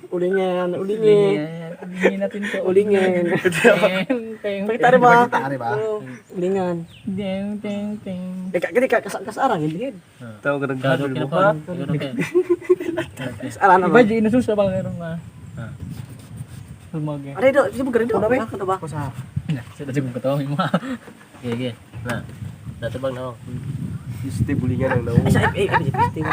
Ulingan, ulingin. Ulingin natin to. Ulingin. Teng, teng, Pakita rin ba? Pakita rin ba? Oo, ulingan. Teng, teng, teng. Eh, kani ka kasarang hindi. Tawag ka Gado nagdadol kina mo pa. ha? Siguro kay. Kasaran Iba, ba? di inasusa ba karon nga? Sumag. Are do, di ba gari do? Ka ba? Ko sa Sa dati kong katawa mo. Okay, okay. Na. Natubang na ako. Este bulingan ang naong. Ay, sa ay ay ay.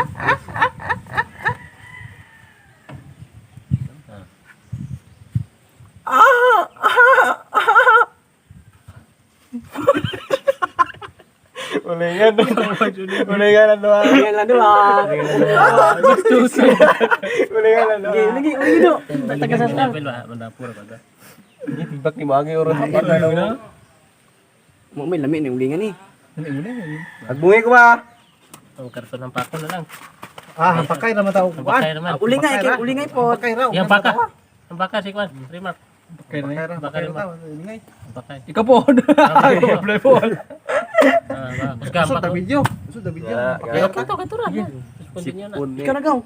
Ulingan. Ulingan ang doha. Ulingan lang do ah. Ulingan ang doha. Lagi, lagi, ulingin do. Taga sa Level ba? Mandapura ba? Hindi tibak ni Magi oras pa na. Mo may lami ni ulingan ni. Ano mo na? Agbungi ko ba? Ang karton ng pako na lang. Ah, pakay naman tao Ang kuan. bakay naman. Ah, ulingay kay ulingay po. Pakay raw. Yang baka. Ang baka si Kwan. Remark. Kaya na. Pakay raw. Bakay Pakay naman. raw. Ingay. Ang bakay. Ikaw po. Play po. Ah, ba. Kusga ang Usod bako. na video. Usod na video. Ya, Pakay Okay, ra. okay to, katura. Continue na. Sipon Ikaw na gaw.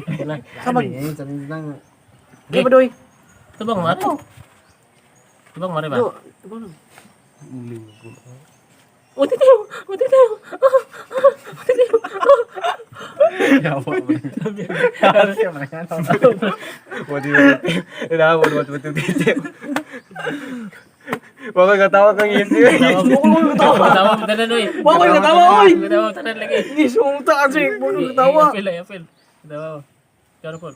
Okay na. Kamag. Eh, sabi nang Di ba doy? Tubang mare. Tubang mare ba? Do. Tubang lang. Uti tayo. Uti tayo. Uti tayo. Wala katawa kang isi. Katawa mo tanan oy. Wa koy katawa oy. Katawa tanan lagi. Ni sungta kasi mo katawa. Apil ay apil. Katawa. Karo po.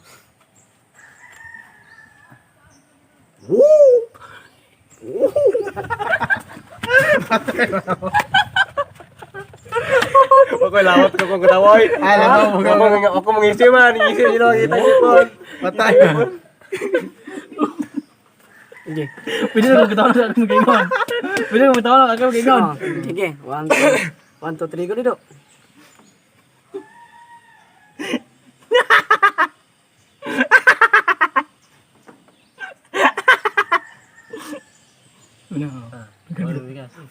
Wala lawat ko kung katawa oy. Alam mo, Ako ako mangisi man, ngisi nyo lang kita sipon. Patay. Sige. Pwede na katawa na sa akong gayon. Pwede na katawa na akong gayon. Ah, Sige, 1 2 1 2 3 go dito.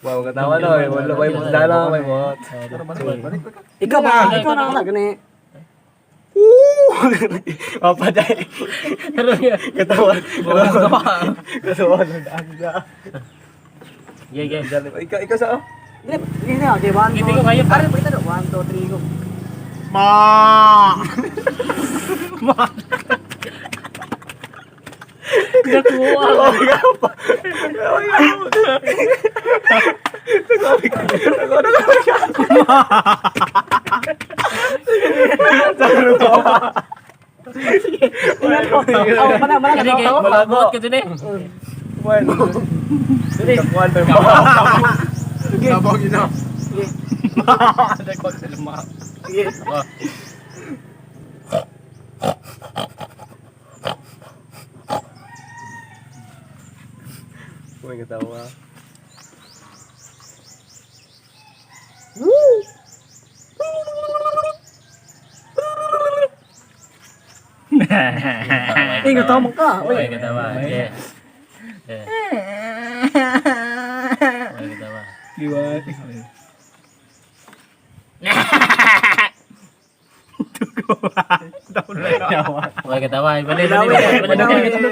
Wow, katawa no, wala may mo dala, may mo. Ikaw ba? Ikaw na lang gani. Mapaday. Katawa. Katawa. Katawa ng daan siya. Yeah, yeah. Ikaw ikaw sa oh. Dili, dili na. Okay, 1 Hindi ko kaya pa. Are pakita do. 1 2 3 go. Ma. Nakuha. Oh, ikaw pa. Tingnan ko. Oh, mana mana Kani kay Wala ko. buot ka dun eh. Kuan. Kuan pa mo. Sabog yun na. Sige. Sige. Oh. Uy, katawa. Eh, katawa man ka. Oy. Oy, katawa. Yeah. Yeah. Oy, katawa. Di ba? Oy, katawa. Bali, bali, bali, bali.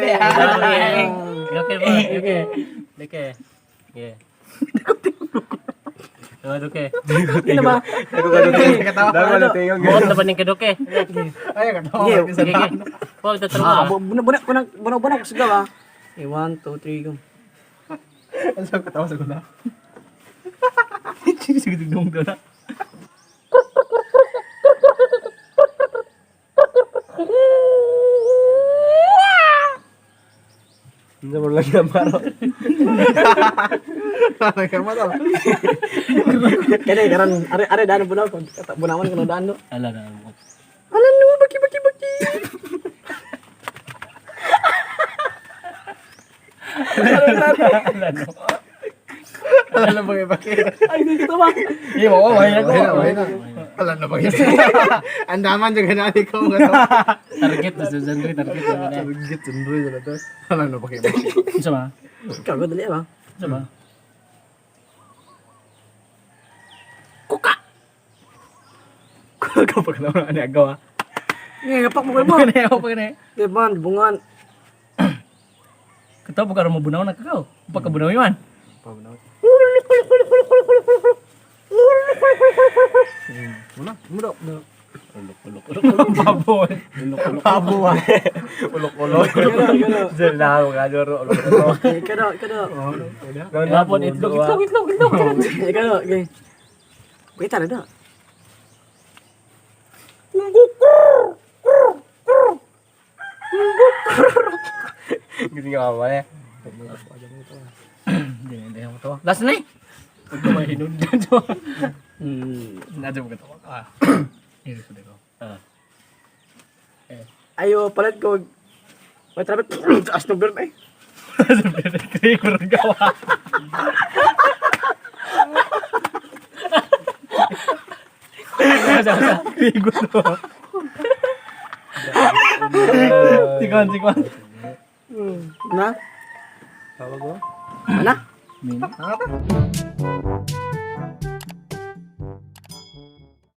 Bali. Okay, boy. Okay. Okay. Yeah. Oh, okay. Hindi na ba? Ako ka duting. Dako na tingog. Buot na ba ning kadoke? Ay, katawa. Sige. Sige, sige. Po, ito Ah, ba? buna buna buna buna buna ko sigaw ah. Eh, 1 2 3 go. Ano sa katawa sa guna? Sino siguro doon na? Hindi mo lang yan maro. Talaga mo to. Kaya karon are are daan bunaw ko. Bunawan ko na daan no. Ala na mo. Ala no, baki baki baki. Alam mo bakit? Ay, hindi kita ba? Iya, bawa wala ko. Wala na. Alam na bakit? Ang daman juga na ikaw katawa. Target na Susan Roy, target na. Target sundroy na to. Alam na bakit? Isa ba? Ikaw go dali ba? Isa ba? Kuka. Kuka pa ka na ani agaw ah. Nga gapak mo ba? Pagani ako pagani. Di man bungan. Katawa pa karon mabunaw na kakaw. Pagkabunaw man. Wala, mo daw. Baboy. Pabo ah. Ulok-ulok. Diyan na ako kadoro ulok-ulok. Ikaw daw, ikaw daw. Hapon itlog itlog itlog itlog. Ikaw daw, okay. Kita na daw. Gising ka ba eh? Hindi hindi ako tawa. Last na eh. Huwag ka mahinod dyan. Nadyo mo katawa. Ah. Ito sa ko. Ah. Ayo palit ko. May traffic as no bird eh. Kaya ko gawa. Kaya ko. Sikwan, sikwan. Na? Tawag ko? Ana? Min. Ano?